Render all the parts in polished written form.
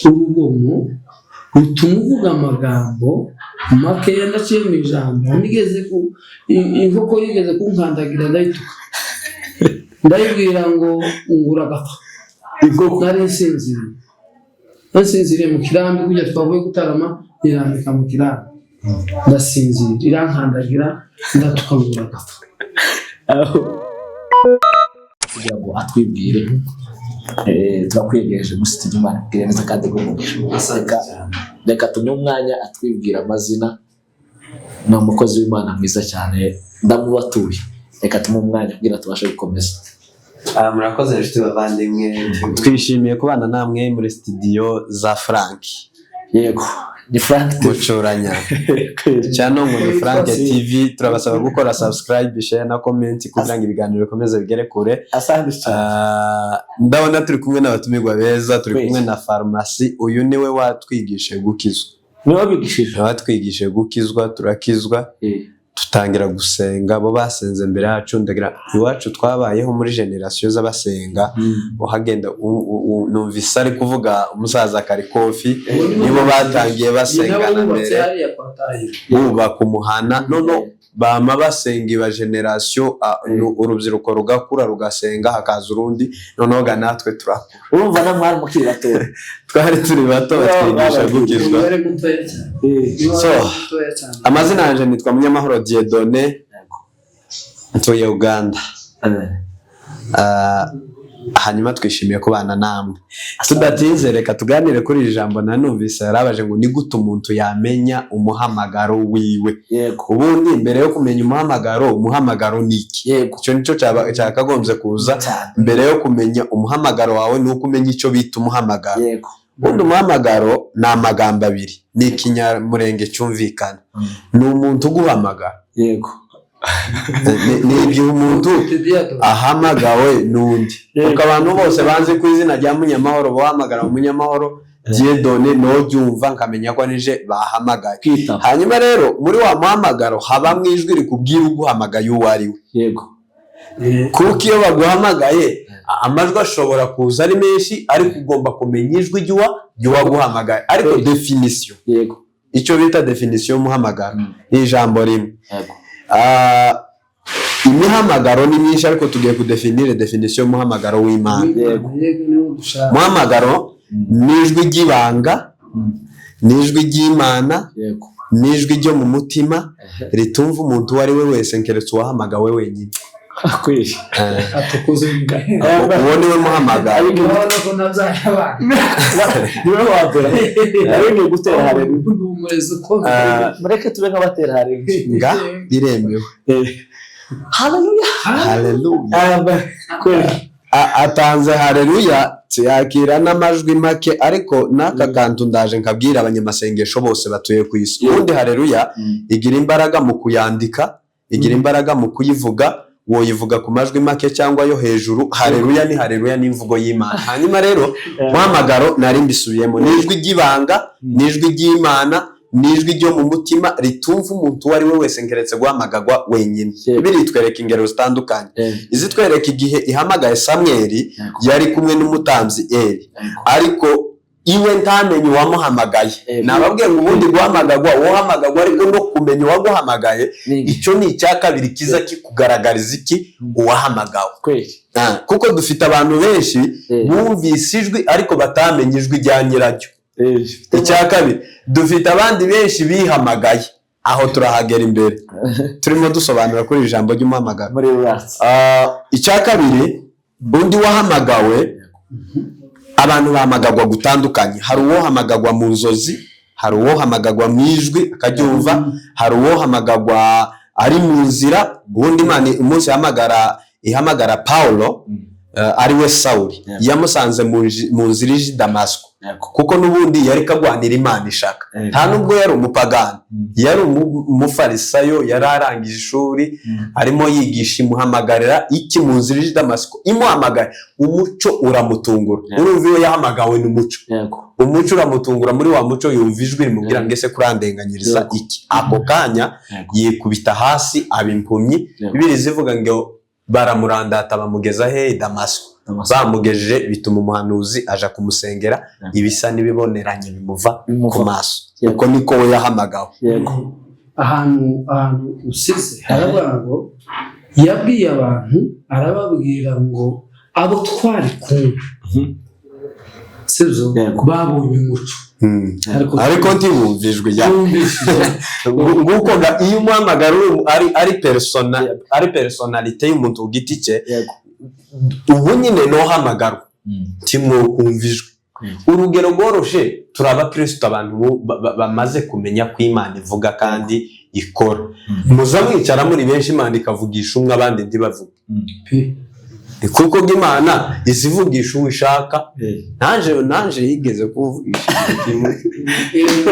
Urugomo rutuma uvuga amagambo makeya. Ndaciye mu ijambo, nigeze ku inkoko yigeze kunkandagira, ndayituka, ndayibwira ngo ngura agapfa. Nari nsinziriye, nsinziriye mu kirambi kujya twavuye gutarama, nirambika mu kirambi ndasinzira, irankandagira, ndatuka ngo uragapfa. Aho kugira ngo atwibwire, turakwiyegereje muri studio. Imana ikubwire neza kandi iguhe. Reka tumuhe umwanya atwibwira amazina. Ni umukozi w'Imana mwiza cyane, ndamubatuye. Reka tumuhe umwanya kugira tubashe gukomeza. Ah, murakoze inshuti bavandimwe, twishimiye kubana namwe muri studio za Frank. Yego, ni Frank TV. Mucuranya cyane ngo ni Frank TV. Turabasaba gukora subscribe, share na comment kugira ngo ibiganiro bikomeze bigere kure. Asante cyane. Ah, ndabona turi kumwe n'abatumirwa beza, turi kumwe na farumasi. Uyu niwe watwigishije gukizwa. Niwe wabigishije. Niwe watwigishije gukizwa, turakizwa, tutangira gusenga. Bo basenze mbere yacu. Ndagira iwacu twabayeho muri génération z'abasenga. Uhagenda numvise ari kuvuga umusaza Karikofi, nibo batangiye basengana wubatse mbere hariya kwa Tahiro. Bubaka umuhana, none bama basenga iba génération, urubyiruko rugakura rugasenga, hakaza urundi, noneho ga natwe turakura. Urumva na mwari mukiri batoya. Twari turi bato, batwigisha gukizwa. Yari mutoya cyane. So, mutoya cyane. Amazina yanjye nitwa Munyamahoro Dieudonné, ntuye Uganda. Ah, hanyuma twishimiye kubana namwe. Tudatinze, reka tuganire kuri iri jambo. Nanumvise yarabaje ngo ni gute umuntu yamenya umuhamagaro wiwe? Ubundi mbere yo kumenya umuhamagaro, umuhamagaro ni iki? Icyo nicyo cyakagombye kuza mbere yo kumenya umuhamagaro wawe, ni uko umenya icyo bita umuhamagaro. Ubundi umuhamagaro ni amagambo abiri, ni ikinyamurenge cyumvikana, ni umuntu uguhamagara. Ni igihe umuntu ahamagawe n'undi, kuko abantu bose banzi ku izina rya Munyamahoro, bahamagara Munyamahoro Dieudonné, noryumva nkamenya ko nije bahamagaye. Kwitaba. Hanyuma rero muri wa muhamagaro habamo ijwi rikubwira uguhamagaye uwo ari we. Kuko iyo baguhamagaye, amajwi ashobora kuza ari menshi, ariko ugomba kumenya ijwi ry'uwaguhamagaye. Ariko définition, icyo bita définition y'umuhamagaro ni ijambo rimwe. Ah, imihamagaro ni myinshi, ariko tugiye kudefinire définition y'umuhamagaro w'Imana. Yego, niwo dushaka. Umuhamagaro ni ijwi ry'ibanga, ni ijwi ry'Imana, ni ijwi ryo mu mutima ritumva umuntu uwo ari we wese keretse uwahamagawe wenyine. Kweli. Atukuze. Uwo niwe muhamagaro. Urabona ko nabyaye abana. Niwe wa mbere nari ngiye gutera haleluya. Ndi umurezi ukomeye. Ah, mureke tube nk'abatera haleluya. Nga biremewe. Haleluya. Haleluya. Kweli. Atanze haleluya, tuyakira n'amajwi make, ariko n'aka kantu ndaje nkabwira abanyamasengesho bose batuye ku isi. Ubundi haleluya igira imbaraga mu kuyandika, igira imbaraga mu kuyivuga. Woyivuga ku majwi make cyangwa yo hejuru, haleluya ni haleluya, ni imvugo y'Imana. Hanyuma rero muhamagaro nari mbisubiyemo, ni ijwi ry'ibanga, ni ijwi ry'Imana, ni ijwi ryo mu mutima ritumva umuntu uwo ari we wese nkeretse guhamagagwa wenyine. Bibiliya itwereka ingero zitandukanye, izitwereka igihe ihamagaye Samweli, yari kumwe n'umutambyi Eli, ariko iwe ntamenye uwamuhamagaye. Nababwiye ngo ubundi guhamagagwa uhamagagwa, ariko no kumenya uwaguhamagaye, icyo ni icya kabiri kiza kikugaragariza iki uwahamagawe. Ah, kuko dufite abantu benshi bumvise ijwi ariko batamenye ijwi rya nyiraryo. Icya kabiri, dufite abandi benshi bihamagaye. Aho turahagera imbere, turimo dusobanura kuri iri jambo ry'umuhamagaro. Muri rasi. Ah, icya kabiri, undi wahamagawe, abantu bahamagagwa gutandukanye. Hari uwohamagagwa mu nzozi, hari uwohamagagwa mu ijwi akaryumva, hari uwohamagagwa ari mu nzira. Ubundi Imana umunsi ihamagara Paulo, ari we Sawuli, yamusanze mu nzira ije i Damasiko, kuko n'ubundi yari kagwanira Imana ishaka. Nta nubwo yari umupagani, yari umufarisayo, yari arangije ishuri, arimo yigisha. Imuhamagarira iki mu nzira ije i Damasiko? Imuhamagaye, umuco uramutungura. Urumva iyo yahamagawe n'umuco, umuco uramutungura. Muri wa muco yumva ijwi rimubwira ngo: "Ese kurandenganyiriza iki?" Ako kanya yikubita hasi, aba impumyi. Bibiliya zivuga ngo baramurandata, bamugeza he? I Damasiko. Bamugejeje bituma umuhanuzi aja kumusengera, ibisa n'ibiboneranye bimuva Bimuva. ku maso. Yego. Uko niko we yahamagawe. Yego. Ahantu usize haravuga ngo yabwiye abantu, arababwira ngo abo twari kumwe, sibyo? Yego. Babonye umuco, ariko Ariko ntibumva ijwi rya bumvishije. Nguko iyo umuhamagaro ari personnalité y'umuntu ku giti cye, ubu nyine nohamagarwa ntimwokumva ijwi. Urugero rworoshe, turi abakristo, abantu bamaze kumenya ko Imana ivuga kandi ikora. Muza mwicara muri benshi, Imana ikavugisha umwe, abandi ntibavuge. Pe. Ni kuko Imana izivugisha uwo ishaka. Nanje yigeze kuvugisha ikintu kimwe.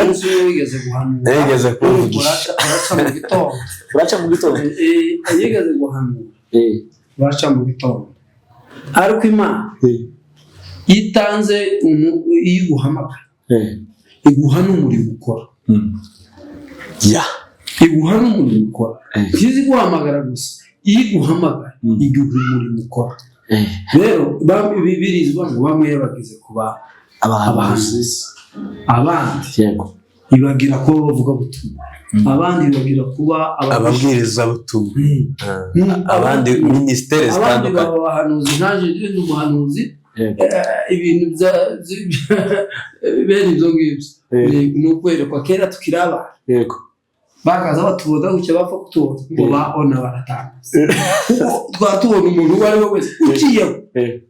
Umunsi umwe wigeze guhanura. Yigeze kuvugisha. Uraca mu gitondo. Uraca mu gitondo. Yigeze guhanura, uraca mu gitondo, ariko Imana itanze iyo iguhamagara, iguha n'umurimo ukora. Iguha n'umurimo ukora. Ntizi guhamagara gusa, iyo iguhamagara, iguha umurimo ukora. Rero birizwa ngo bamwe bagize kuba abahanuzi, abahanuzi, abandi ibagira kuba abavugabutumwa, abandi ibagira kuba ababwirizabutumwa, abandi minisiteri abandi zitandukanye. Baba abahanuzi. Ntaje ndi umuhanuzi. Ibintu bya bene ibyo ngibyo ni ukwerekwa. Kera tukiri abana, bakaza batubona gutya, bapfa kutubona ngo ba ona baratanga, twaba tubona umuntu uwo ari we wese uciyeho,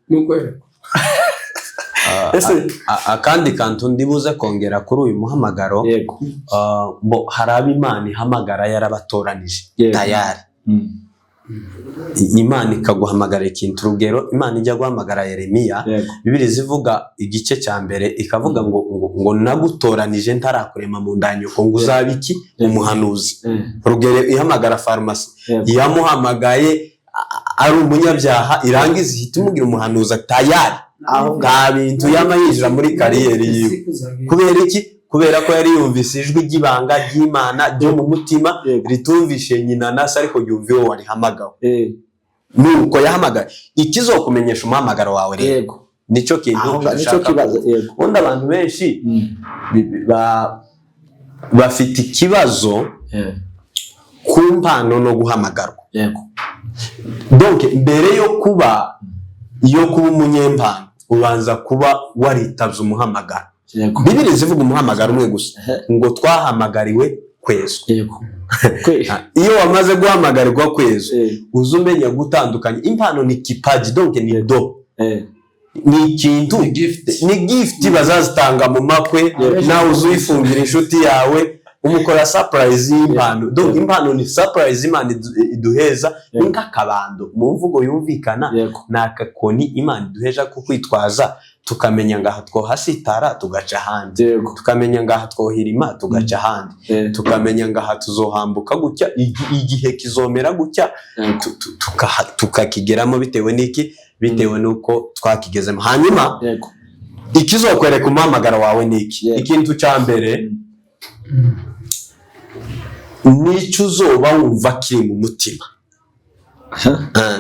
ni ukwerekwa. Ese Akandi kantu ndibuze kongera kuri uyu muhamagaro, bo hari abo Imana ihamagara yarabatoranije, tayari. Imana ikaguhamagara ikintu. Urugero, Imana ijya guhamagara Yeremiya, Bibiri zivuga igice cya mbere, ikavuga ngo nagutoranije ntarakurema mu nda ya nyoko ngo uzabe iki? Umuhanuzi. Urugero, ihamagara farumasi, yamuhamagaye ari umunyabyaha, irangiza ihita imugira umuhanuzi tayari. Aho nta bintu yama yinjira muri carrière yiwe. Kubera iki? Kubera ko yari yumvise ijwi ry'ibanga ry'Imana ryo mu mutima, ritumvishe nyina na se, ariko ryumva uwo warihamagawe. Nuko yahamagaye. Ikizokumenyesha umuhamagaro wawe rero, nicyo kintu Aho nicyo dushaka. kibazo, yego. Ubundi abantu benshi bafite ikibazo ku mpano no guhamagarwa. Donc mbere yo kuba umunyempano, ubanza kuba waritabye umuhamagaro. Bibiri zivuga umuhamagaro umwe gusa, ngo twahamagariwe kwezwa. Iyo wamaze guhamagarirwa kwezwa, uza umenya gutandukanya impano. Ni kipaji, donc ni don, ni ikintu, Ni gift. ni gift bazazitanga mu makwe. Nawe uza uyifungira inshuti yawe, umukora surprise y'impano. Donc impano ni surprise Imana iduheza, ni nk'akabando mu mvugo yumvikana, ni akakoni Imana iduheja ko kwitwaza, tukamenya ngaha twohasitara tugaca ahandi, tukamenya ngaha twohirima tugaca ahandi, tukamenya ngaha tuzohambuka gutya, igihe kizomera gutya, tukakigeramo bitewe n'iki? Bitewe n'uko twakigezemo. Hanyuma ikizokwereka umuhamagaro wawe ni iki? Ikintu cya mbere, nicyo uzoba wumva kiri mu mutima.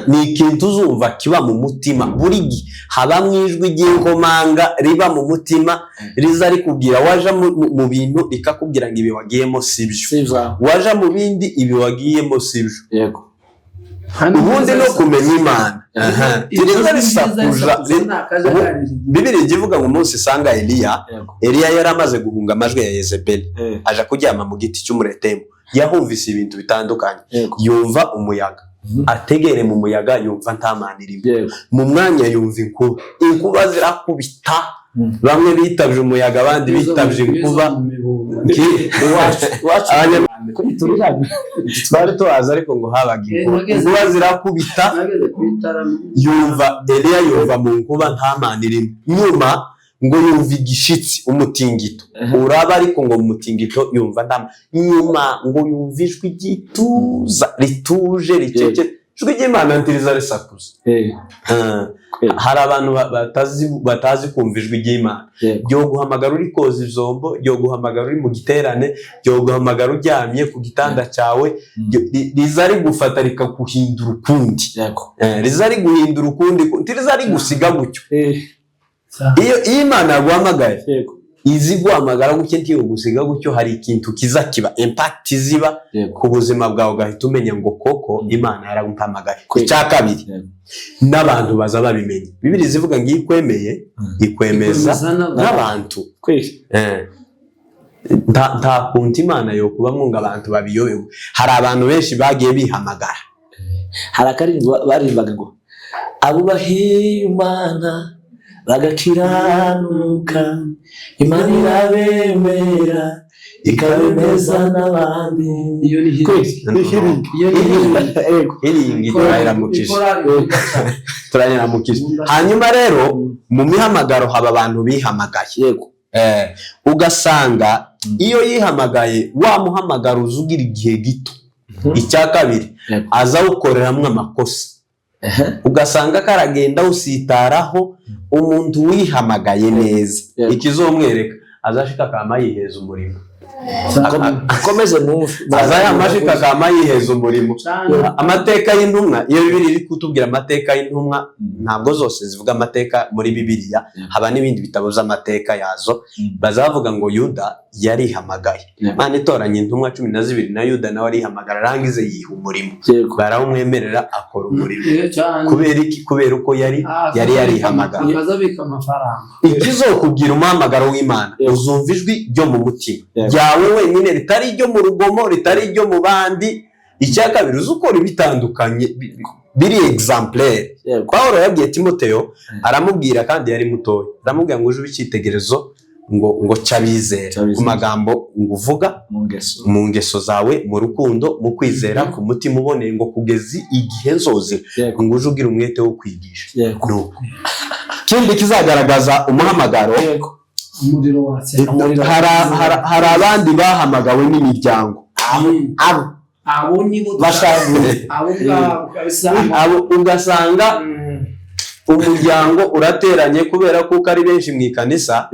Ni ikintu uzumva kiba mu mutima buri gihe. Habamo ijwi ry'inkomanga riba mu mutima, riza rikubwira, waja mu bintu rikakubwira ngo ibi wagiyemo si byo, Si ibyawe. waja mu bindi, ibi wagiyemo si byo. Ubundi no kumenya Imana. Aha. Riza risakuza. Bibiri ijya ivuga ngo umunsi isanga Eliya, Eliya yari amaze guhunga amajwi ya Yezebeli, aja kuryama mu giti cy'umuretemu. Yahumvise ibintu bitandukanye. Yumva umuyaga, ategere mu muyaga yumva nta mana irimo. Mu mwanya yumva inkuba, inkuba zirakubita. Bamwe bitabye umuyaga, abandi bitabye inkuba. Iwacu Twari tuhazi, ariko ngo habaga inkuba, inkuba zirakubita. Yumva Eliya, yumva mu nkuba nta mana irimo. Nyuma ngo yumva igishitsi, umutingito uraba, ariko ngo mu mutingito yumva nta. Nyuma ngo yumva ijwi ry'ituza rituje ricece. Ijwi ry'Imana ntiriza risakuza. Hari abantu batazi kumva ijwi ry'Imana. Ryo guhamagara uri koza ivyombo, ryo guhamagara uri mu giterane, ryo guhamagara uryamye ku gitanda cyawe, riza rigufata rikaguhindura ukundi. Riza riguhindura ukundi, ntiriza rigusiga gutyo. Iyo Imana yaguhamagaye, izi guhamagara gutyo, ntiyogusiga gutyo. Hari ikintu kiza kiba, impact ziba ku buzima bwawe, ugahita umenya ngo koko Imana yaraguhamagaye. Icya kabiri, n'abantu baza babimenya. Bibiri zivuga ngo iyo ikwemeye, ikwemeza n'abantu. Nta kuntu Imana yo kubamwo ngo abantu babiyobewe. Hari abantu benshi bagiye bihamagara. Hari akaririmbo baririmbaga ngo abubaha Imana bagakiranuka, Imana irabemera ikabemeza n'abandi. Iyo ni healing. Iyo ni healing. Healing, turayiramukije, turayiramukije. Hanyuma rero mu mihamagaro haba abantu bihamagaye. Ugasanga iyo yihamagaye, wa muhamagaro uza ugira igihe gito. Icya kabiri, aza awukoreramwo amakosa, ugasanga karagenda awusitaraho. Umuntu wihamagaye neza, ikizomwereka, azashika akama yiheza umurimo. Komeze mwumve. Aza yamashika akama yiheza umurimo. Amateka y'intumwa, iyo Bibiliya iri kutubwira amateka y'intumwa, ntabwo zose zivuga amateka muri Bibiliya, haba n'ibindi bitabo by'amateka yazo. Bazavuga ngo Yuda yarihamagaye. Imana itoranya intumwa 12, na Yuda nawe arihamagara, arangize yiha umurimo. Barawumwemerera, akora umurimo. Kubera iki? Kubera uko yari yarihamagaye. Akaza abika amafaranga. Ikizokubwira umuhamagaro w'Imana, uzumva ijwi ryo mu mutima ryawe wenyine, ritari iryo mu rugomo, ritari iryo mu bandi. Icya kabiri, uzi ukora ibitandukanye, biri exemplaire. Pawulo yabwiye Timoteyo, aramubwira, kandi yari mutoya, aramubwira ngo uje ube icyitegererezo ngo cy'abizera Cy'abizera. ku magambo ngo uvuga, mu ngeso, mu ngeso zawe, mu rukundo, mu kwizera, ku mutima uboneye, ngo kugeza igihe nzozira, ngo uje ugira umwete wo kwigisha. Nuko ikindi kizagaragaza umuhamagaro, Umuriro watse. hari abandi bahamagawe n'imiryango. Abo Abo nibo bashavuye. Abo ngabo kabisa. Abo ugasanga umuryango urateranye kubera kuko ari benshi mu ikanisa.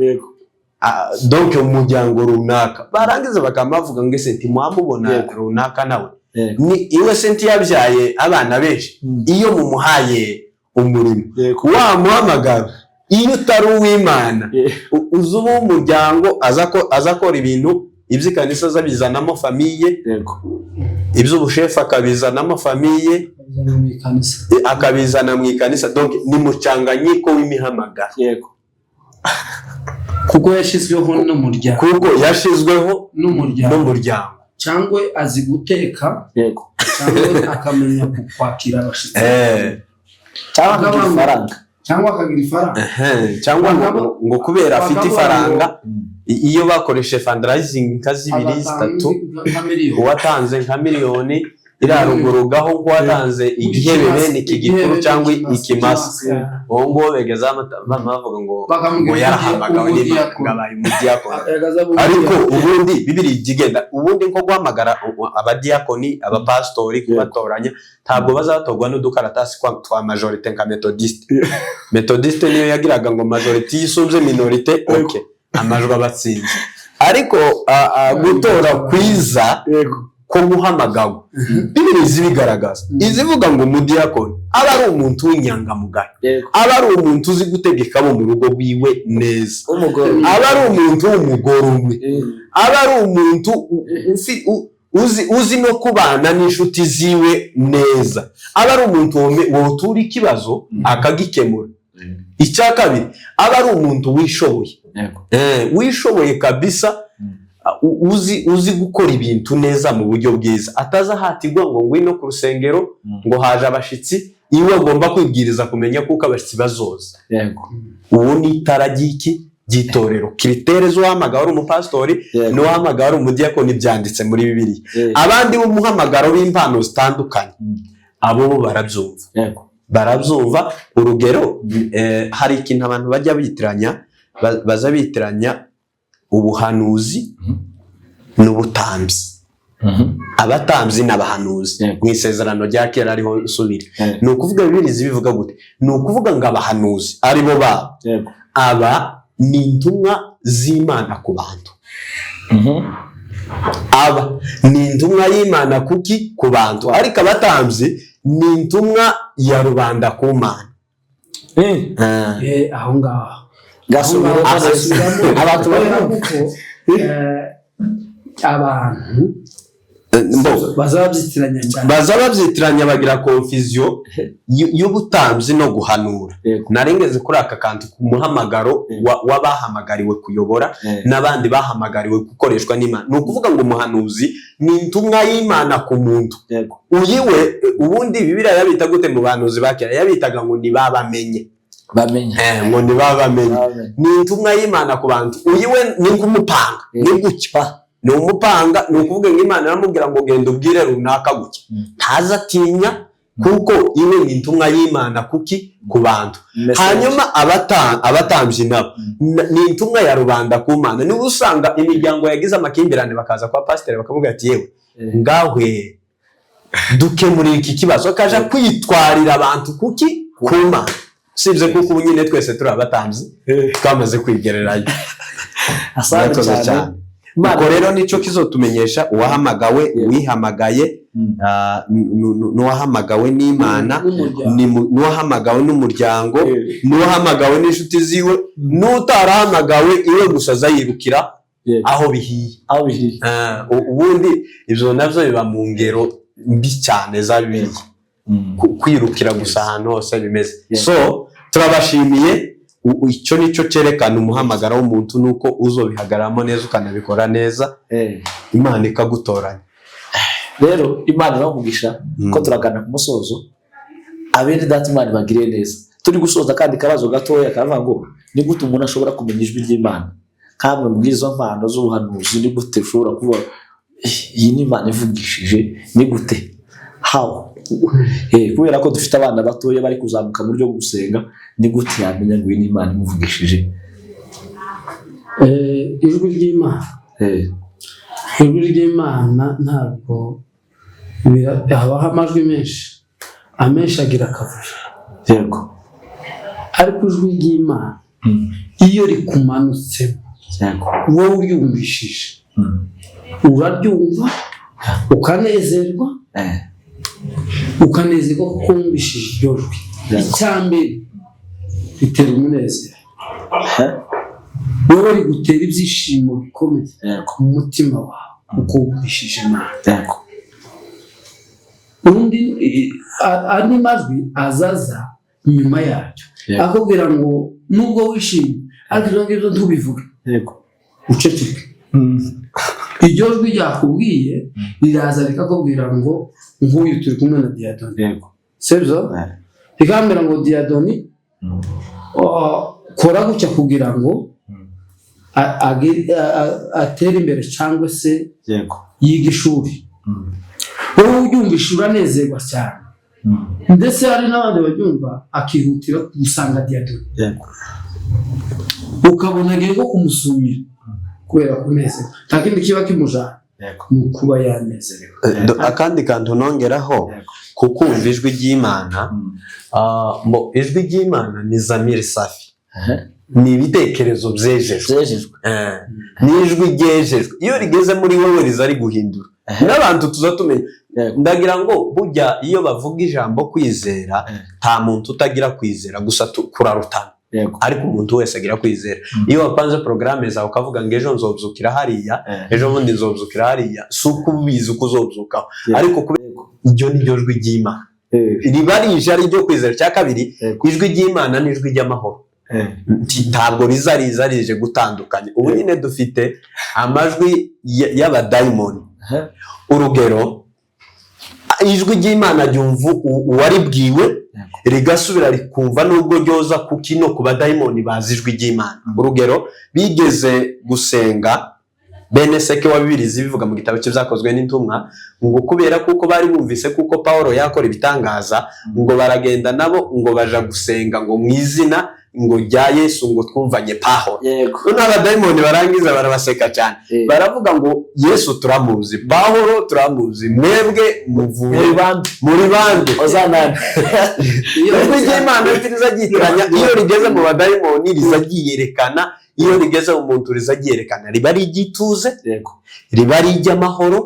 Donc umuryango runaka, barangiza bakaba bavuga ngo ese ntimwamubona runaka nawe ni iwe se ntiyabyaye abana benshi? Iyo mumuhaye umurimo, wa muhamagaro iyo utari uw'Imana, uzi uba w'umuryango, aza akora ibintu iby'ikanisa, aza abizanamo famille, iby'ubushefu akabizanamo famille, mu ikanisa. Akabizana mu ikanisa. Donc ni mucanganyiko w'imihamagaro. Kuko yashyizweho n'umuryango. Kuko yashizweho n'umuryango. N'umuryango. Cyangwa azi guteka, cyangwa akamenya kwakira abashyitsi, Cyangwa akagira ifaranga. Cyangwa akagira ifaranga. Cyangwa ngo kubera afite Bakavuga ifaranga, iyo bakoresheje fundraising nka zibiri, agatanga zitatu, nka miliyoni, uwatanze nka miliyoni irarugurugaho, nk'uwatanze igihebebe ni iki gikuru cyangwa ikimasa, uwo nguwo begeza bavuga ngo Bakamubwira ngo yarahamagawe n'Imana, umudiyakoni. ngo abaye umudiyakoni. Agaragaza Ariko ubundi Bibiri ijya igenda, ubundi nko guhamagara abadiyakoni, abapasitori, kubatoranya, ntabwo bazatorwa n'udukaratasi twa majorité nka Methodiste. Methodiste niyo yagiraga ngo majorité yisumbye minorité, ok, amajwi abatsinze. Ariko gutora kwiza ko guhamagawe, Bibiri zibigaragaza, izivuga ngo umudiyakoni aba ari umuntu w'inyangamugayo, aba ari umuntu uzi gutegeka abo mu rugo rwiwe neza, Umugore. Aba ari umuntu w'umugore umwe, aba ari umuntu uzi no kubana n'inshuti ziwe neza, aba ari umuntu wotura ikibazo akagikemura. Icya kabiri, aba ari umuntu wishoboye. Wishoboye kabisa, uzi gukora ibintu neza mu buryo bwiza, atazahatirwa ngo ngwino ku rusengero, ngo haje abashitsi. Iwe agomba kwibwiriza kumenya kuko abashitsi bazoza. Uwo ni itara ry'iki ry'itorero. Critères z'uwahamagawe ari umupasitori n'uwahamagawe ari umudiyakoni byanditse muri Bibiliya. Abandi b'umuhamagaro w'impano zitandukanye, abo bo barabyumva. Barabyumva. Urugero, hari ikintu abantu bajya bitiranya, baza bitiranya ubuhanuzi n'ubutambyi. Abatambyi n'abahanuzi Yego. mu Isezerano rya Kera ariho nsubira. Yego. Ni ukuvuga Bibiliya bivuga gute? Ni ukuvuga ngo abahanuzi aribo babo, aba ni intumwa z'Imana ku bantu. Aba ni intumwa y'Imana kuki? Ku bantu. Ariko abatambyi ni intumwa ya rubanda ku Mana. Aho ngaho. Gasubiremo Aho ngaho neza. asubiramo. Abantu Kubera barumva. kuko abantu Mbo, bazabyitiranya cyane. Baza babyitiranya, bagira confusion y'ubutambyi no guhanura. Narengeze kuri aka kantu ku muhamagaro w'abahamagariwe kuyobora n'abandi bahamagariwe gukoreshwa n'Imana. Ni ukuvuga ngo umuhanuzi ni intumwa y'Imana ku muntu. Uyiwe ubundi Bibiliya yabita gute mu bahanuzi ba kera? Yabitaga ngo ntibabamenye. Bamenye. Ngo ntibabamenye. Bamenye. Ni intumwa y'Imana ku bantu. Uyiwe ni nk'umupanga, ni gutya, ni umupanga. Ni ukuvuga ngo Imana iramubwira ngo genda ubwire runaka gutya. Ntaza atinya kuko iwe ni intumwa y'Imana kuki? Ku bantu. Message. Hanyuma abatambyi nabo ni intumwa ya rubanda ku Mana. Niba usanga imiryango yagize amakimbirane, bakaza kwa pasiteri bakavuga ati: "Yewe, ngahwe dukemurira iki kibazo," akaja kwitwarira abantu kuki? Ku Mana. Usibye kuko ubu nyine twese turi abatambyi, twamaze kwigererayo. Asante Murakoze cyane. cyane. Imana- Ubwo rero nicyo kizotumenyesha uwahamagawe, uwihamagaye, n'uwahamagawe n'Imana, N'umuryango. n'uwahamagawe n'umuryango, n'uwahamagawe n'inshuti ziwe, n'utarahamagawe iwe gusa aza yirukira aho bihiye. Aho bihiye. Ubundi ibyo nabyo biba mu ngero mbi cyane za Bibiliya. Kwirukira gusa ahantu hose bimeze. So turabashimiye. Icyo nicyo cyerekana umuhamagaro w'umuntu, nuko uzobihagararamo neza ukanabikora neza, Imana ikagutoranya. Rero Imana ibahe umugisha. Ko turagana ku musozo, abene data, Imana ibagiriye neza. Turi gusoza, kandi kabazo gatoya karavuga ngo: ni gute umuntu ashobora kumenya ijwi ry'Imana? Nkamwe mbw'izo mpano z'ubuhanuzi, ni gute ushobora kuba "Eh, iyi ni Imana ivugishije"? Ni gute? How? Kubera ko dufite abana batoya bari kuzamuka mu buryo bwo gusenga, ni gute yamenya ngo iyi ni Imana imuvugishije? Ijwi ry'Imana, ijwi ry'Imana ntabwo habaho amajwi menshi, amenshi agira akavuyo. Ariko ijwi ry'Imana iyo rikumanutsemo, wowe uryumvishije, uraryumva ukanezerwa, ukanezerwa kuko wumvishije iryo jwi. Icya mbere bitera umunezero, wowe rigutera ibyishimo bikomeye mu mutima wawe uko wumvishije Imana. Urundi andi majwi azaza nyuma yacyo, akubwira ngo nubwo wishimye ariko ibyo ngibyo ntubivuge, uceceke. Iryo jwi ryakubwiye riraza rikakubwira ngo nk'uyu turi kumwe na Diyadoni, sibyo? Rikambwira ngo: "Diyadoni, kora gutya kugira ngo atere imbere cyangwa se yiga ishuri." Wowe uryumvisha uranezerwa cyane, ndetse hari n'abandi baryumva akihutira gusanga Diyadoni, ukabona agiye nko kumusumira kubera kunezerwa. Nta kindi kiba kimujana, ni ukuba yanezerewe. Akandi kantu nongeraho ku kumva ijwi ry'Imana, ijwi ry'Imana ni zamiri safi, ni ibitekerezo byejejwe. Byejejwe. Ni ijwi ryejejwe. Iyo rigeze muri wowe riza riguhindura, n'abantu tuza tumenya. Ndagira ngo burya iyo bavuga ijambo kwizera, nta muntu utagira kwizera, gusa kurarutana. Ariko umuntu wese agira kwizera. Iyo wapanze porogaramu zawe ukavuga ngo ejo nzobyukira hariya, ejo bundi nzobyukira hariya, si uko ubizi uko uzobyukaho, ariko kubera iryo ni ryo jwi ry'Imana riba rije ari iryo kwizera. Cya kabiri, ijwi ry'Imana ni ijwi ry'amahoro. Ntabwo riza riza rije gutandukanya. Ubu nyine dufite amajwi y'abadayimoni. Urugero, ijwi ry'Imana ryumva uwaribwiwe, rigasubira rikumva nubwo ryoza kuki no ku badayimoni bazi ijwi ry'Imana. Urugero, bigeze gusenga bene Seke wa Bibiri, bivuga mu gitabo cy'Ibyakozwe n'Intumwa, ngo kubera kuko bari bumvise kuko Pawulo yakora ibitangaza, ngo baragenda nabo ngo baja gusenga ngo mu izina. ngo rya Yesu ngo twumvanye Pawulo. Noneho abadayimoni barangiza barabaseka cyane, baravuga ngo Yesu turamuzi, Pawulo turamuzi, mwebwe muvuye Muri bande? Muri bande? Ozanani. Ijwi ry'Imana riza ryitiranya. Iyo rigeze mu badayimoni riza ryiyerekana, iyo rigeze mu muntu riza ryiyerekana, riba ari iry'ituze, riba ari iry'amahoro,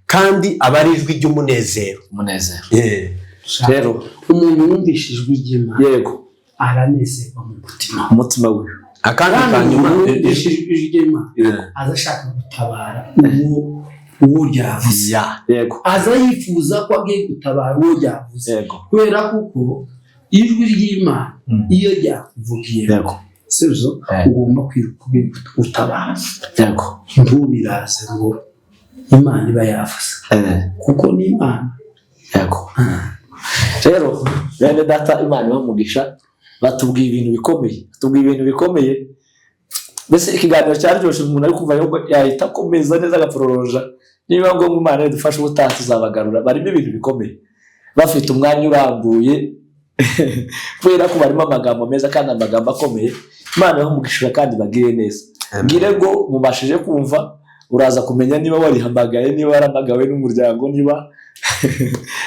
kandi aba ari ijwi ry'umunezero. Umunezero rero. Umuntu wumvishe ijwi ry'Imana aranezerwa mu mutima. Umutima we. Akandi Kandi kanyuma. umuntu wumvishe ijwi ry'Imana aza ashaka gutabara uwo ryavuze. Aza yifuza ko agiye gutabara uwo ryavuze, kubera kuko ijwi ry'Imana iyo ryakuvugiye, sibyo, ugomba kwiruka ugiye gutabara. Ntubiraze ngo Imana iba yavuze, kuko ni Imana. Yego. Rero bene data, Imana ibahe umugisha. Batubwiye ibintu bikomeye, batubwiye ibintu bikomeye. Mbese ikiganiro cyaryoshye, umuntu ari kumva yuko yahita akomeza neza agapororoja. Niba ngombwa, Imana idufashe ubutaha tuzabagarura. Barimo ibintu bikomeye, bafite umwanya urambuye, kubera ko barimo amagambo meza kandi amagambo akomeye. Imana ibahe umugisha kandi bagire neza. Mbwire ngo mubashije kumva, uraza kumenya niba warihamagaye, niba warahamagawe n'umuryango, niba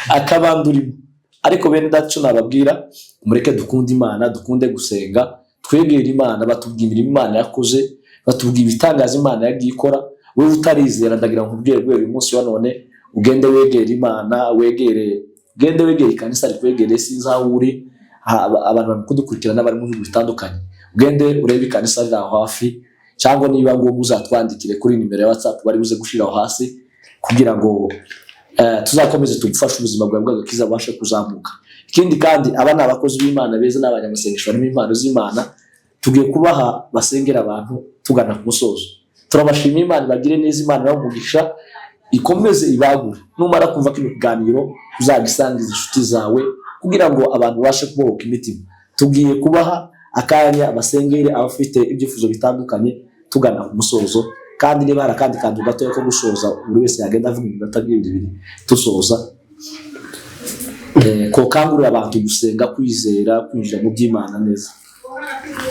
akabandi urimo. Ariko bene data, icyo nababwira, mureke dukunde Imana, dukunde gusenga, twegere Imana. Batubwira imirimo Imana yakoze, batubwira ibitangaza Imana yagiye ikora. Wowe utarizera, ndagira ngo nkubwire guhera uyu munsi wa none ugende wegere Imana, wegere, ugende wegere ikanisa rikwegereye. Sinzi aho uri, abantu bari kudukurikirana bari mu bihugu bitandukanye. Ugende urebe ikanisa riri aho hafi, cyangwa niba ngombwa uzatwandikire kuri nimero ya WhatsApp bari buze gushyira aho hasi, kugira ngo tuzakomeze tugufashe ubuzima bwawe bw'agakiza bubashe kuzamuka. Ikindi kandi, aba ni abakozi b'Imana beza, ni abanyamasengesho barimo impano z'Imana. Tugiye kubaha basengera abantu tugana ku musozo. Turabashimira, Imana ibagire neza, Imana ibahe umugisha, ikomeze ibagure. Numara kumva kino kiganiro, uzagisangiza inshuti zawe kugira ngo abantu babashe kubohoka imitima. Tugiye kubaha akanya basengere abafite ibyifuzo bitandukanye tugana ku musozo. Kandi niba hari akandi kantu gatoya ko gusoza, buri wese yagenda avuga iminota 2 dusoza, kokangurira abantu gusenga, kwizera, kwinjira mu by'Imana neza.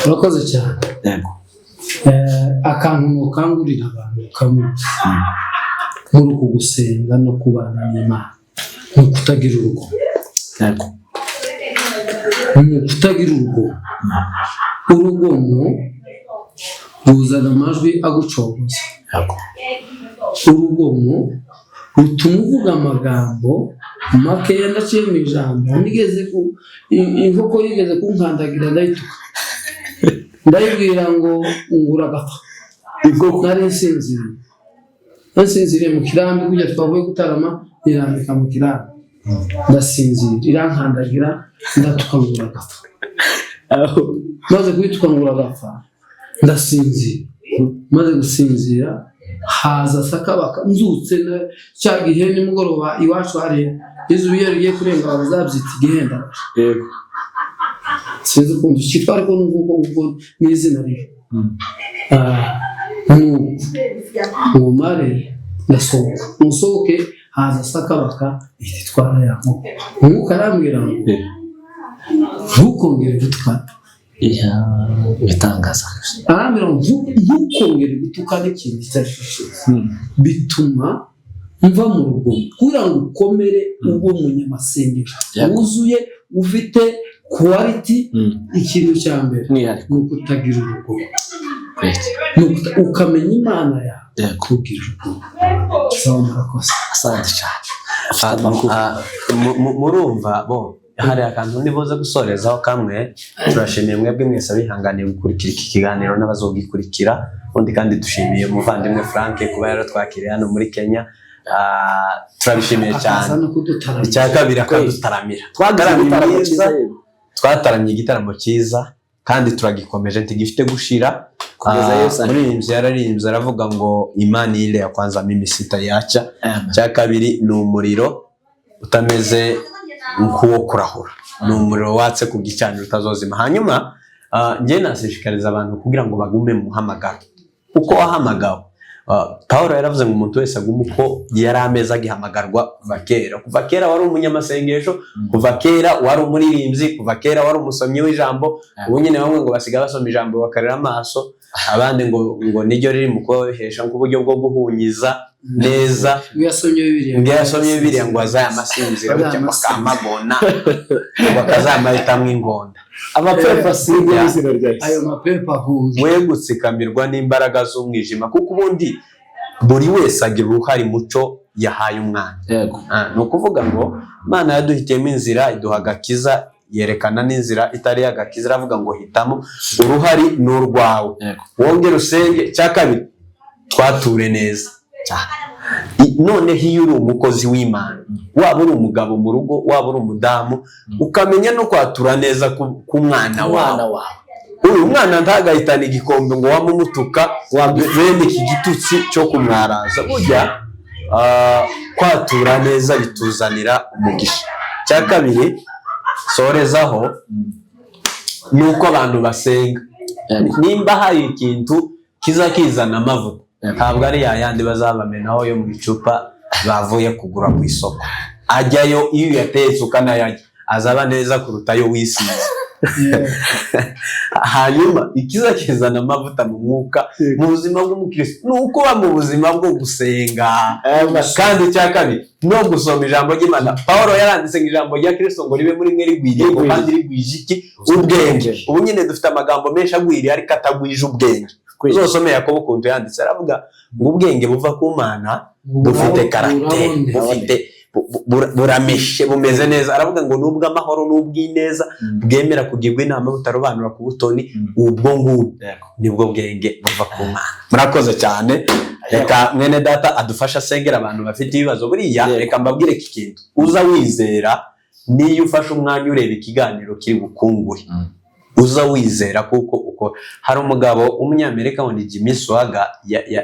Urakoze cyane. Yego. Akantu nukangurira abantu kamwe muri uku gusenga no kubana n'Imana ni ukutagira urugo. Ni ukutagira urugo. Urugomo ruzana amajwi agucogoza. Urugomo rutuma uvuga amagambo makeya ndaciye mu ijambo. Nigeze ku inkoko yigeze kunkandagira, ndayituka, ndayibwira ngo ngura agapfa. Nari nsinziriye, nsinziriye mu kirambi kujya twavuye gutarama, nirambika mu kirambi ndasinzira, irankandagira, ndatuka ngura agapfa. Maze kuyituka ngura agapfa, ndasinzira. Maze gusinzira haza sakabaka. Nzutse cya gihe nimugoroba iwacu hari izuba, iyo rigiye kurenga bazabyita igihenda. Sinzi ukuntu cyitwa, ariko nuko ubwo n'izina ribi. Nuko ngo mare ndasohoka, musohoke haza sakabaka ihita itwara ya nkoko. Umwuka arambwira ngo ntukongere gutukana. Ibitangaza. Arambwira ngo ntukongere gutukana ikintu icyo ari cyo cyose. Bituma mva mu rugomo. Kugira ngo ukomere, ube umunyamasengesho wuzuye, ufite quality, ikintu cya mbere Umwihariko. ni ukutagira urugomo. Ni ukamenya Imana yawe, kugira urugomo. Sawa, murakoze. Asante cyane. Afite amakuru. Murumva bo hari akantu nibuze gusorezaho kamwe. Turashimiye mwebwe mwese abihanganiye gukurikira iki kiganiro n'abazogikurikira ubundi, kandi dushimiye umuvandimwe Frank kuba yaratwakiriye hano muri Kenya. Turabishimiye cyane. Akaza no kudutaramira. Icya kabiri, akadutaramira. Twagize Twataramye igitaramo mwiza. cyiza, yego. Twataramye igitaramo cyiza kandi turagikomeje, ntigifite gushira. Kugeza Yesu aje. Umuririmbyi yararirimbye aravuga ngo imani ile ya kwanza mimi sitaiacha. Amen. Icya kabiri ni umuriro utameze nk'uwo kurahura, ni umuriro watse ku gicaniro utazozima. Hanyuma njye nashishikariza abantu kugira ngo bagume mu muhamagaro uko wahamagawe. Pawulo yaravuze ngo umuntu wese agume uko yari ameze agihamagarwa kuva kera. Kuva kera wari umunyamasengesho, kuva kera wari umuririmbyi, kuva kera wari umusomyi w'ijambo. Ubu nyine bamwe ngo basigaye basoma ijambo bakarera amaso, abandi ngo niryo riri mu kubahesha nk'uburyo bwo guhunyiza neza. Iyo yasomye Bibiliya, ngo iyo yasomye Bibiliya ngo azayamasinzira gutya ngo akamagona, ngo akazamahitamo ingonda. Amapepa asinge n'izina rya Yesu. Ayo mapepa ahuye. We gutsikamirwa n'imbaraga z'umwijima, kuko ubundi buri wese agira uruhare mu cyo yahaye umwana. Ni ukuvuga ngo Imana yaduhitiyemo inzira, iduha agakiza, yerekana n'inzira itari agakiza, iravuga ngo hitamo, uruhari ni urwawe. Wongere usenge. Cya kabiri, twature neza. Noneho iyo uri umukozi w'Imana, waba uri umugabo mu rugo, waba uri umudamu, ukamenya no kwatura neza ku mwana Umwana wawe. wawe. Uyu mwana ntagahitane igikombe ngo wamumutuka bene iki gitutsi cyo kumwaraza. Burya kwatura neza bituzanira umugisha. Cya kabiri sorezaho ni uko abantu basenga. Nimba hari ikintu kiza kizana amavuta, ntabwo ari yayandi bazabamenaho yo mu icupa bavuye kugura ku isoko. Ajyayo iyo uyatetse ukanayarya azaba neza kuruta ayo wisize. Hanyuma ikiza kizana amavuta mu mwuka mu buzima bw'umukristo ni ukuba mu buzima bwo gusenga, kandi icya kabiri no gusoma ijambo ry'Imana. Pawulo yaranditse ngo ijambo rya Kristo ngo ribe muri mwe rigwiriye, ngo kandi rigwije iki? Ubwenge. Ubu nyine dufite amagambo menshi agwiriye ariko atagwije ubwenge. Uzosome Yakobo ukuntu yanditse, aravuga ngo ubwenge buva ku Mana bufite caractère, bufite burameshe, bumeze neza. Aravuga ngo nubwo amahoro n'ubw'ineza bwemera kugirwa inama butarobanura ku butoni, ubwo ngubwo nibwo bwenge buva ku Mana. Murakoze cyane. Reka mwene data adufashe asengera abantu bafite ibibazo. Buriya reka mbabwire iki kintu: uza wizera, niyo ufashe umwanya ureba ikiganiro kiri bukungure, uza wizera, kuko uko hari umugabo w'umunyamerika ngo ni Jimmy Swaggart,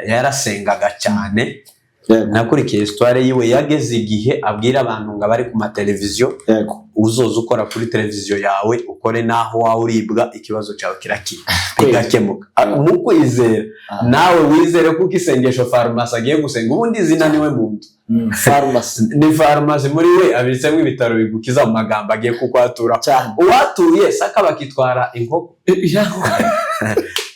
yarasengaga cyane. Nakurikiye histoire yiwe, yageze igihe abwira abantu ngo abari ku mateleviziyo, uzoza ukora kuri televiziyo yawe ukore n'aho waba uribwa, ikibazo cyawe kirakira, bigakemuka. Mu kwizera, nawe wizere, kuko isengesho farumasi agiye gusenga, ubundi izina niwe muntu. Farumasi. Ni farumasi, muri we abitsemo ibitaro bigukiza mu magambo agiye kukwatura. Cyane. Uwatuye saka bakitwara inkoko,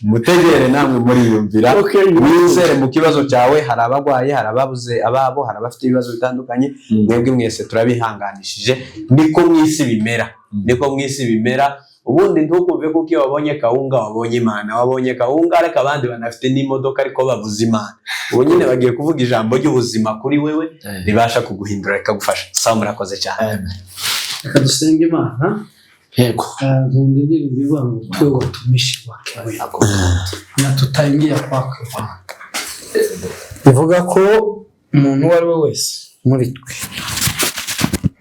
mutegere namwe muriyumvira. Wizere mu kibazo cyawe. Hari abarwaye, hari ababuze ababo, hari abafite ibibazo bitandukanye. Mwebwe mwese turabihanganishije, niko mu isi bimera, niko mu isi bimera. Ubundi ntukumve kuko iyo wabonye kawunga wabonye Imana. Wabonye kawunga, ariko abandi banafite n'imodoka ariko babuze Imana. Ubu nyine bagiye kuvuga ijambo ry'ubuzima kuri wewe, ribasha kuguhindura rikagufasha. Sawa, murakoze cyane. Reka dusenge Imana. Nkunda indirimbo ivuga ngo tuwe watumishi wake wema na tutaingia kwake Bwana. Bivuga ko umuntu uwo ari we wese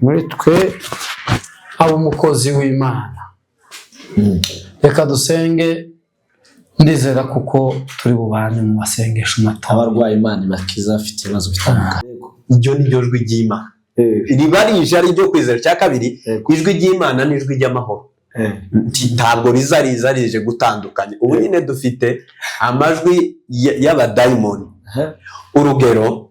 muri twe aba umukozi w'Imana. Reka dusenge, ndizera kuko turi bubane mu masengesho mato. Abarwayi Imana ibakiza, afite ibibazo bitandukanye. Iryo ni ryo jwi ry'Imana, riba rije ari iryo kwizera. Cya kabiri, ijwi ry'Imana ni ijwi ry'amahoro. Ntabwo riza riza rije gutandukanya. Ubu nyine dufite amajwi y'abadayimoni. Urugero,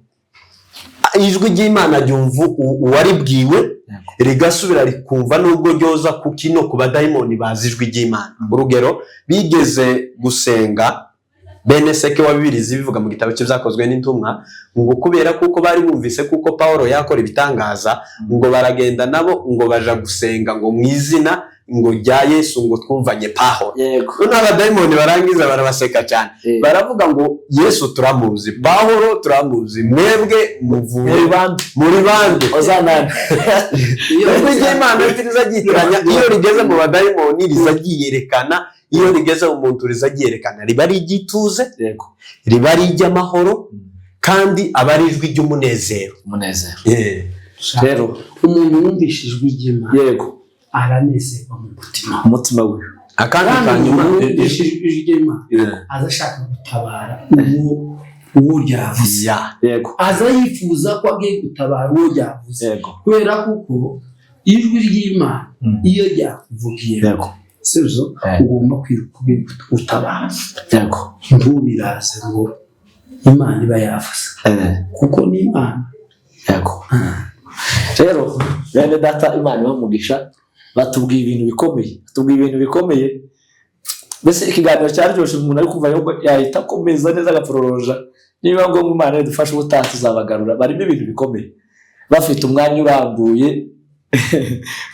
ijwi ry'Imana ryumva uwaribwiwe, rigasubira rikumva nubwo ryoza kuki no ku badayimoni bazi ijwi ry'Imana. Urugero, bigeze gusenga bene Seke wa Bibirizi, bivuga mu gitabo cy'Ibyakozwe n'Intumwa, ngo kubera kuko bari bumvise kuko Pawulo yakora ibitangaza, ngo baragenda nabo ngo baja gusenga ngo mu izina ngo rya Yesu ngo twumvanye Pawulo. Noneho abadayimoni barangiza barabaseka cyane. Baravuga ngo Yesu turamuzi, Pawulo turamuzi, mwebwe muvuye Muri bande? Muri bande? Ozanani. Ijwi ry'Imana riza ryitiranya. Iyo rigeze mu badayimoni riza ryiyerekana, iyo rigeze mu muntu riza ryiyerekana, riba ari iry'ituze, riba ari iry'amahoro, kandi aba ari ijwi ry'umunezero. Umunezero. Rero Umuntu wumvise ijwi ry'Imana aranezerwa mu mutima. Umutima we. Akandi Kandi kanyuma, umuntu wumvise ijwi ry'Imana aza ashaka gutabara uwo ryavuze. Aza yifuza ko agiye gutabara uwo ryavuze, kubera kuko ijwi ry'Imana iyo ryakuvugiye, sibyo, ugomba kwiruka ugiye gutabara. Ntubiraze ngo Imana iba yavuze, kuko ni Imana. Yego. Rero bene data, Imana ibamugisha, batubwiye ibintu bikomeye, batubwiye ibintu bikomeye. Mbese ikiganiro cyaryoshye, umuntu ari kumva yuko yahita akomeza neza agapororoja. Niba ngombwa Imana idufashe ubutaha tuzabagarura. Barimo ibintu bikomeye, bafite umwanya urambuye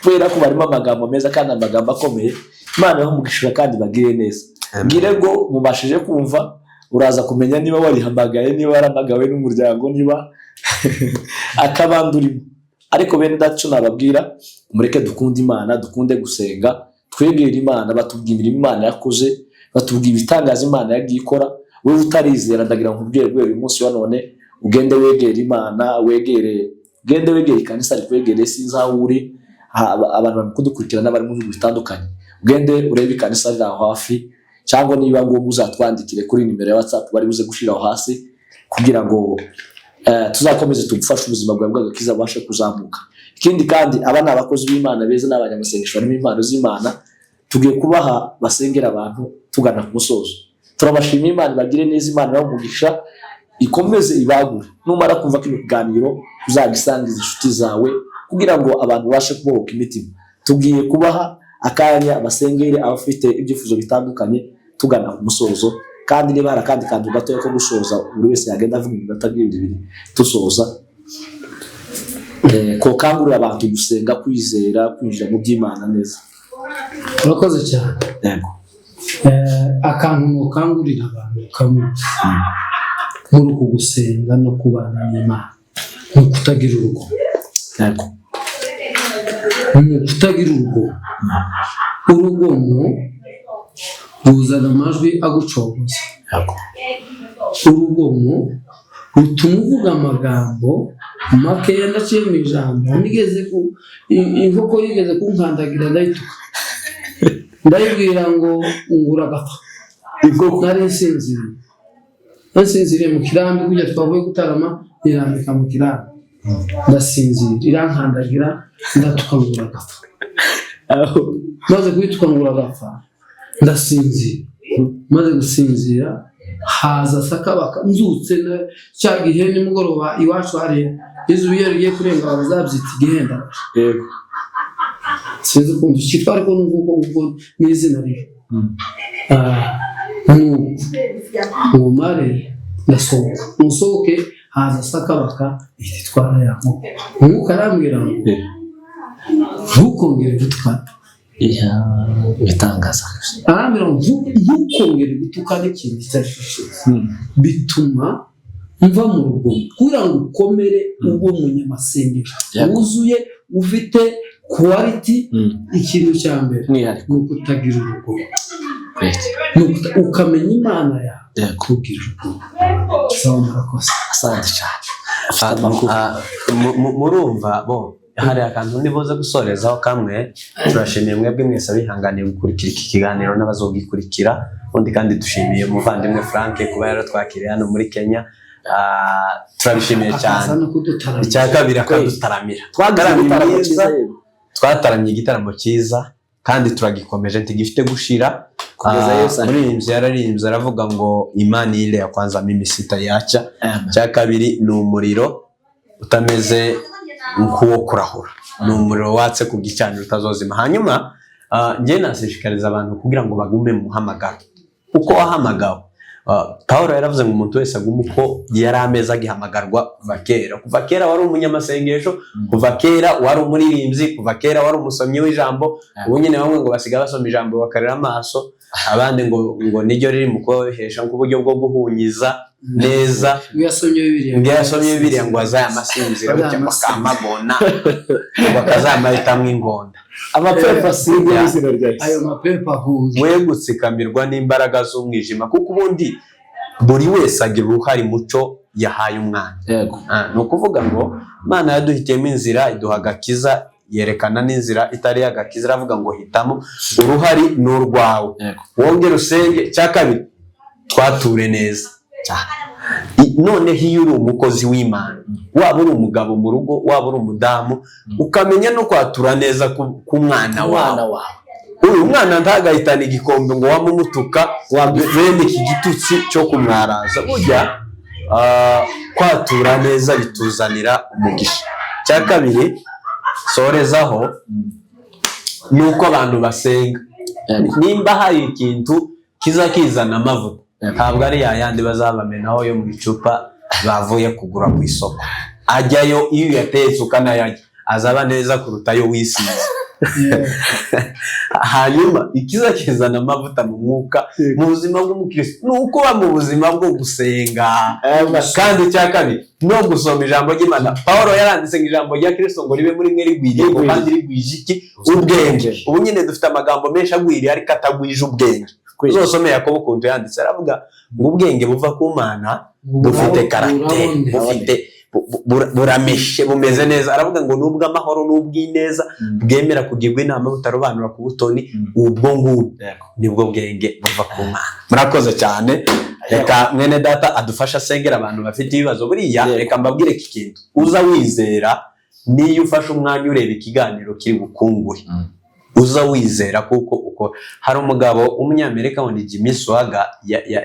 kubera ko barimo amagambo meza kandi amagambo akomeye. Imana ibamugisha kandi bagire neza. Ngire ngo mubashije kumva, uraza kumenya niba warihamagaye, niba waramagawe n'umuryango, niba akabandi urimo. Ariko bene dacu, nababwira mureke dukunde Imana, dukunde gusenga, twegere Imana. Batubwiye imirimo Imana yakoze, batubwiye ibitangaza Imana yagiye ikora. Wowe utarizera, ndagira ngo nkubwire guhera uyu munsi wa none ugende wegere Imana, wegere, ugende wegere ikanisa rikwegere. Sinzi aho uri, abantu bari kudukurikirana bari mu bihugu bitandukanye. Ugende urebe ikanisa riri aho hafi, cyangwa niba ngombwa uzatwandikire kuri nimero ya WhatsApp bari buze gushyira aho hasi, kugira ngo tuzakomeze tugufashe ubuzima bwawe bw'agakiza bubashe kuzamuka. Ikindi kandi, aba ni abakozi b'Imana beza, ni abanyamasengesho barimo impano z'Imana. Tugiye kubaha basengera abantu tugana ku musozo. Turabashimiye, Imana ibagire neza, Imana ibahe umugisha, ikomeze ibagure. Numara kumva kino kiganiro uzagisangiza inshuti zawe kugira ngo abantu babashe kubohoka imitima. Tugiye kubaha akanya basengere abafite ibyifuzo bitandukanye tugana ku musozo. Kandi niba hari akandi kantu gatoya ko gusoza, buri wese yagenda avuga iminota 2 dusoza, kokangurira abantu gusenga, kwizera, kwinjira mu by'Imana neza. Urakoze cyane. Yego. Akantu nukangurira abantu kamwe muri uku gusenga no kubana n'Imana ni ukutagira urugomo. Yego. Ni ukutagira urugomo. Urugomo ruzana amajwi agucogoza. Yego. Urugomo rutuma uvuga amagambo makeya ndaciye mu ijambo. Nigeze ku inkoko yigeze kunkandagira, ndayituka, ndayibwira ngo ngura agapfa. Nari nsinziriye, nsinziriye mu kirambi kujya twavuye gutarama, nirambika mu kirambi ndasinzira, irankandagira, ndatuka ngura agapfa. Maze kuyituka ngura agapfa, ndasinzira. Maze gusinzira haza sakabaka. Nzutse cya gihe nimugoroba iwacu hari izuba, iyo rigiye kurenga bazabyita igihenda. Yego. Sinzi ukuntu cyitwa, ariko nuko ubwo n'izina ribi. Nuko ngo mare ndasohoka, musohoke haza sakabaka ihita itwara ya nkoko. Umwuka arambwira ngo ntukongere gutukana. Ibitangaza. Arambwira ngo ntukongere gutukana ikintu icyo ari cyo cyose. Bituma mva mu rugomo. Kugira ngo ukomere, ube umunyamasengesho wuzuye, ufite quality, ikintu cya mbere umwihariko ni ukutagira urugomo. Great. Ni ukamenya Imana yawe, kugira urugomo. Sawa, murakoze. Asante cyane. Afite amakuru. Murumva bo hari akantu nibuze gusorezaho kamwe. Turashimiye mwebwe mwese abihanganiye gukurikira iki kiganiro n'abazogikurikira ubundi, kandi dushimiye umuvandimwe Frank kuba yaratwakiriye hano muri Kenya. Turabishimiye akaza cyane. No kudutaramira. Icya kabiri, akadutaramira. Twagize Twataramye igitaramo mwiza. cyiza yego. Twataramye igitaramo cyiza kandi turagikomeje, ntigifite gushira Kugeza Yesu aje. Umuririmbyi yararirimbye aravuga ngo imani ile ya kwanza mimi sitaiacha. Amen. Icya kabiri ni umuriro utameze nk'uwo kurahura, ni umuriro watse ku gicaniro utazozima. Hanyuma njye nashishikariza abantu kugira ngo bagume mu muhamagaro uko wahamagawe. Pawulo yaravuze ngo umuntu wese agume uko yari ameze agihamagarwa. Kuva kera, kuva kera wari umunyamasengesho, kuva kera wari umuririmbyi, kuva kera wari umusomyi w'ijambo. Ubu nyine bamwe ngo basigaye basoma ijambo bakarira amaso, abandi ngo niryo riri mu kubohesha nk'uburyo bwo guhunyiza neza. Iyo yasomye Bibiliya, ngo iyo yasomye Bibiliya ngo azayamasinzira gutya ngo akamabona, ngo akazamahitamo ingonda. Amapepa sinzi izina rya Yesu. Ayo mapepa ahunze. We gutsikamirwa n'imbaraga z'umwijima, kuko ubundi buri wese agira uruhare mu cyo yahaye umwana. Yego. Ni ukuvuga ngo Imana yaduhitiyemo inzira, iduha agakiza, yerekana n'inzira itari agakiza, iravuga ngo hitamo, uruhari ni urwawe. Yego. Wongere usenge. Icya kabiri, twature neza. Cyane. Noneho iyo uri umukozi w'Imana, waba uri umugabo mu rugo, waba uri umudamu, ukamenya no kwatura neza ku mwana wawe. Umwana wawe. Uyu mwana ntagahitane igikombe ngo wamumutuka bene iki gitutsi cyo kumwaraza burya. Kwatura neza bituzanira umugisha. Icya kabiri sorezaho ni uko abantu basenga. Nimba hari ikintu kiza kizana amavuta, ntabwo ari yayandi bazabamenaho yo mu icupa bavuye kugura ku isoko. Ajyayo iyo uyatetse ukanayarya azaba neza kuruta ayo wisize. Hanyuma ikiza kizana amavuta mu mwuka, mu buzima bw'umukristo, ni ukuba mu buzima bwo gusenga. Kandi icya kabiri no gusoma ijambo ry'Imana. Paul yaranditse ngo ijambo rya Kristo ngo ribe muri mwe rigwiriye, ngo kandi rigwije iki? Ubwenge. Ubu nyine dufite amagambo menshi agwiriye ariko atagwije ubwenge. Uzosome Yakobo ukuntu yanditse, aravuga ngo ubwenge buva ku Mana bufite caractère, bufite burameshe, bumeze neza. Aravuga ngo nubwo amahoro n'ubw'ineza, bwemera kugirwa inama, butarobanura ku butoni, ubwo ngubwo nibwo bwenge buva ku Mana. Murakoze cyane. Reka mwene data adufashe asengera abantu bafite ibibazo buriya. Reka mbabwire iki kintu: uza wizera, niyo ufashe umwanya ureba ikiganiro kiri bukungure, uza wizera, kuko uko hari umugabo w'umunyamerika ngo ni Jimmy Swaggart,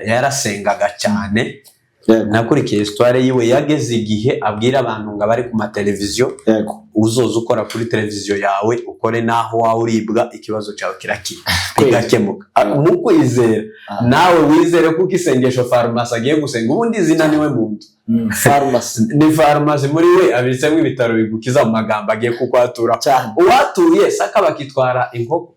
yarasengaga cyane. Nakurikiye histoire yiwe. Yageze igihe abwira abantu ngo abari ku mateleviziyo, uzoza ukora kuri televiziyo yawe, ukore n'aho waba uribwa, ikibazo cyawe kirakira, bigakemuka. Mu kwizera, nawe wizere, kuko isengesho farumasi agiye gusenga, ubundi izina niwe muntu. Farumasi. Ni farumasi, muri we abitsemo ibitaro bigukiza mu magambo agiye kukwatura. Uwatuye saka bakitwara inkoko,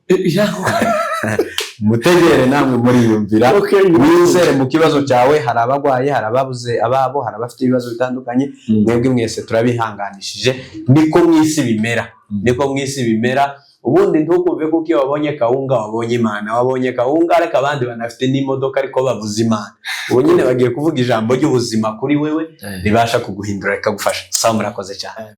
mutegere namwe muriyumvira. Wizere mu kibazo cyawe. Hari abarwaye, hari ababuze ababo, hari abafite ibibazo bitandukanye. Mwebwe mwese turabihanganishije. Niko mu isi bimera, niko mu isi bimera. Ubundi ntukumve kuko iyo wabonye kawunga wabonye Imana. Wabonye kawunga, ariko abandi banafite n'imodoka ariko babuze Imana. Ubu nyine bagiye kuvuga ijambo ry'ubuzima kuri wewe, ribasha kuguhindura, rikagufasha. Sawa, murakoze cyane.